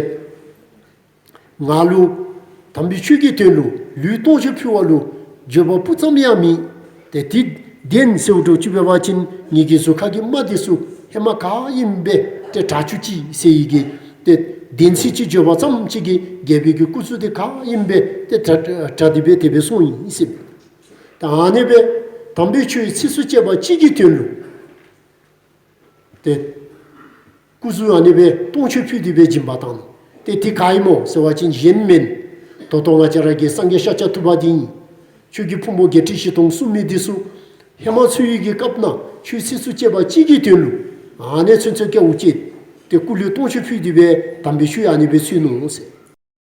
ང་ལུ་དམ་པའི་ཆོས་ཀྱི་དོན་ལུ་ལུས་སྟོང་མཆོད་ཕུལ་བ་ལུ་འགྱོད་པ་སྤུ་ཙམ་ཡང་མེད། ཏེ་དེ་བདེན་ཟེརཝ་འདྲཝ་ཅིག་འབད་བ་ཅིན་ངེ་གི་གཟུགས་ཁ་གི་རྨ་འདི་ཚུ་ཧེ་མ་ག་ཨིནམ་སྦེ་ཏེ་དྲག་བཅུག་ཅིག་ཟེར་ཡི་གི་ཏེ་བདེན་ཚིག་ཅིག་འགྱོད་པ་ཙམ་ཅིག་གིས་རྒྱལཔོ་གི་སྐུ་གཟུགས་འདི་ག་ཨིནམ་སྦེ་ཏེ་དྲག་དྲག་སྟེ་སྦེ་དེ་སྦེ་གསུངས་ཡི་ཟེར་མས། ད་ཨ་ནི་སྦེ་དམ་པའི་ཆོས་ཚིགས་སུ་བཅད་པ་གཅིག་གི་དོན་ལུ་ཏེ་སྐུ་གཟུགས་ཨ་ནི་སྦེ་སྟོང་མཆོད་ཕུལ་ཏེ་སྦེ་སྦྱིན་པ་བཏང་ནུག། ཏེ་དེ་ག་ཨིན་མོ་ཟེར་བ་ཅིན་གཞན་མེན། ད་ལྟོ་ང་བཅས་ར་གི་སངས་རྒྱས་ཤཱཀྱ་ཐུབ་པ་འདི་ཨིན། ཁྱོད་ཀྱི་ཕུང་པོ་བརྒྱད་ཁྲི་བཞི་སྟོང་གསུངས་མི་འདི་ཚུ་ཧེ་མ་ཚུ་ཡི་གི་སྐབས་ནང་ཆོས་ཚིགས་སུ་བཅད་པ་གཅིག་གི་དོན་ལུ་ཨ་ནི་ཚུན་ཚོད་སྐྱབས་འོག་བཅད་དེ་སྐུ་ལུས་སྟོང་མཆོད་ཕུལ་ཏེ་སྦེ་དམ་པའི་ཆོས་ཨ་ནི་སྦེ་ཚུགས་ནུག་ཟེར།